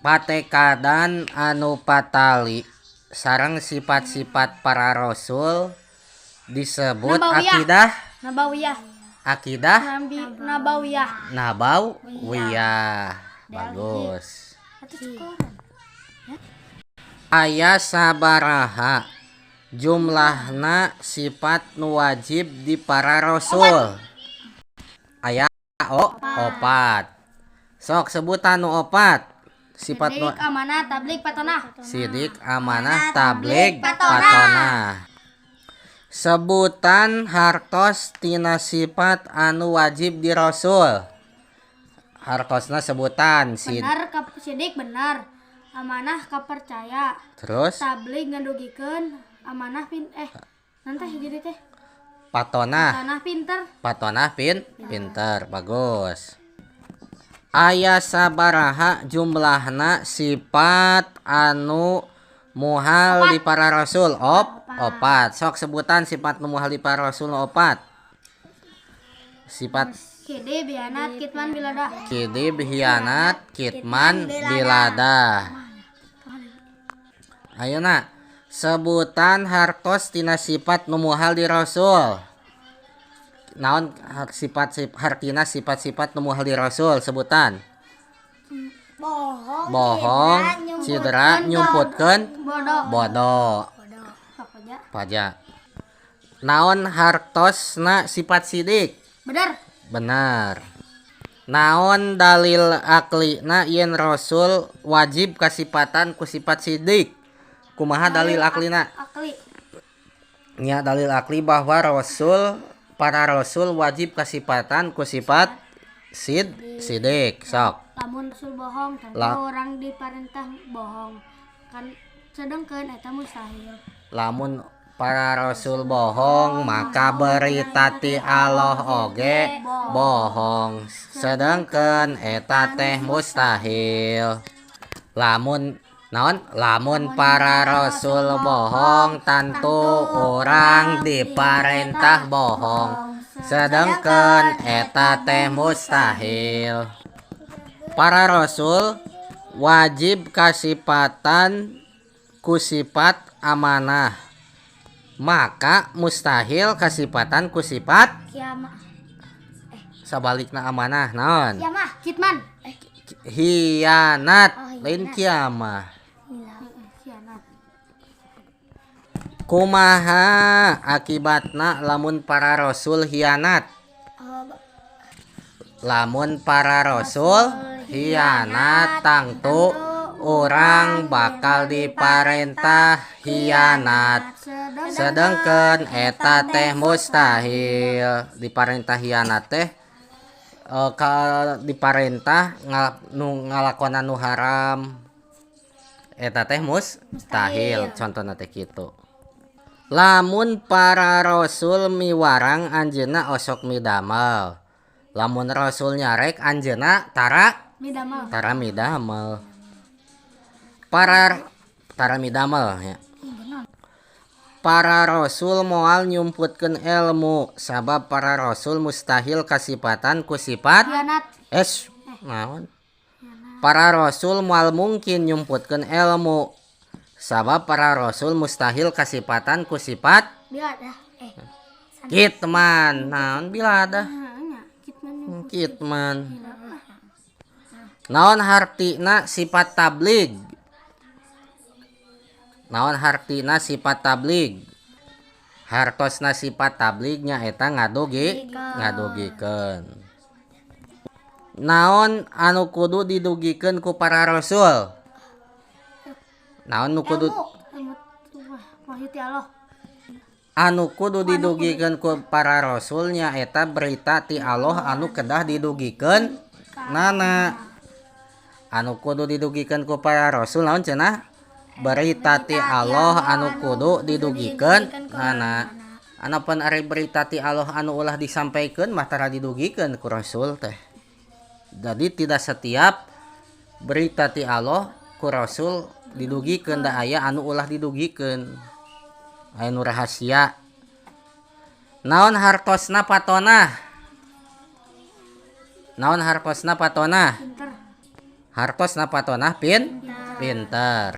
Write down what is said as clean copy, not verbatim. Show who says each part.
Speaker 1: Patekadan anu patali sareng sifat-sifat para rasul disebut
Speaker 2: Nabawiyah.
Speaker 1: Akidah.
Speaker 2: Nabawiyah.
Speaker 1: Akidah.
Speaker 2: Nabi Nabawiyah.
Speaker 1: Nabawiyah, bagus.
Speaker 2: Atuh cukup.
Speaker 1: Aya sabaraha jumlahna sifat nu wajib di para rasul? Aya opat. Sok, sebutan nu opat sifat nu.
Speaker 2: Sidik, amanah, tablig, patonah.
Speaker 1: Sidik, amanah, tablig,
Speaker 2: patonah.
Speaker 1: Patonah. Sebutan hartos tina sifat anu wajib di rasul. Hartosna sebutan sid.
Speaker 2: Benar kap, sidik benar. Amanah kapercaya.
Speaker 1: Terus?
Speaker 2: Tablig ngadugikeun, amanah pin nanti jadi teh.
Speaker 1: Patonah.
Speaker 2: Patonah pinter.
Speaker 1: Patonah pinter, bagus. Aya sabaraha jumlahna sifat anu muhal di para rasul? Opat. Sok, sebutan sifat nu muhal di para rasul nu opat. Sifat.
Speaker 2: Kidib, hianat, kitman, biladah.
Speaker 1: Kidib, hianat, kitman, biladah. Ayeuna sebutan hartos tina sifat nu muhal di rasul. Naon sifat hartina sifat-sifat nu muhal di rasul, sebutan?
Speaker 3: Bohong.
Speaker 1: Bohong, cedera, nyumputkeun
Speaker 2: bodoh.
Speaker 1: Bodoh.
Speaker 2: Bodoh. Sok aja.
Speaker 1: Paja. Naon hartosna sifat sidik?
Speaker 2: Benar.
Speaker 1: Benar. Naon dalil aklina yen rasul wajib kasipatan ku sifat sidik? Kumaha dalil aklina?
Speaker 2: Akli.
Speaker 1: Nya, dalil akli bahwa rasul, para rasul wajib kasipatan ku sifat sidik, sok.
Speaker 2: Lamun rasul bohong, tentu orang diperintah bohong kan, sedangkan eta mustahil.
Speaker 1: Lamun para rasul bohong, maka berita ti Allah oge bohong, sedangkan eta teh mustahil. Lamun naon, lamun para rasul bohong, tentu orang diperintah bohong, sedangkan eta teh mustahil. Para rasul wajib kasipatan ku sifat amanah, maka mustahil kasipatan ku sifat
Speaker 3: Kiamah.
Speaker 1: Sabalikna amanah naon?
Speaker 3: Kiamah.
Speaker 2: Kitman.
Speaker 1: Hianat.
Speaker 3: Oh, hianat.
Speaker 1: Lain kiamah.
Speaker 3: Gila.
Speaker 2: Hianat.
Speaker 1: Kumaha akibatna lamun para rasul hianat?
Speaker 3: Oh,
Speaker 1: Lamun para rasul hianat, tangtu orang bakal diparentah hianat, sedangkan eta teh mustahil. Diparentah hianat teh ka diparentah nu ngalakonan nu haram, eta teh mustahil, contohna teh kitu. Lamun para rasul miwarang, anjeunna osok midamel. Lamun rasul nyarek, anjeunna tara
Speaker 2: Midamel.
Speaker 1: Tara midamel. Para tara midamel ya. Para rasul moal nyumputkeun ilmu sabab para rasul mustahil kasipatan ku sifat
Speaker 2: Hianat.
Speaker 1: Es naon, para rasul moal mungkin nyumputkeun ilmu sabab para rasul mustahil kasipatan ku sifat
Speaker 3: Biladah.
Speaker 1: Kitman. Naon biladah?
Speaker 2: Nah, nya, kitman.
Speaker 1: Kitman. Naon hartina sifat tablig? Naon hartina sifat tablig? Hartosna sifat tablig nyaeta ngadugikeun. Naon anu kudu didugikeun ku para rasul? Naon nu kudu
Speaker 2: Ilmu, wah, wahyu ti Allah.
Speaker 1: Anu kudu didugikeun ku para rasul nyaeta berita ti Allah anu kedah didugikeun nana. Anu kudu didugikeun ku para rasul naon cenah? Berita ti Allah anu kudu didugikeun nana. Anapan ari berita ti Allah anu ulah disampaikan mah tara didugikeun ku rasul teh. Jadi tidak setiap berita ti Allah ku rasul didugikeun, da aya anu ulah didugikeun, aya nu rahasia. Naon hartosna patonah? Naon hartosna patonah?
Speaker 2: Pinter.
Speaker 1: Hartosna patonah pinter.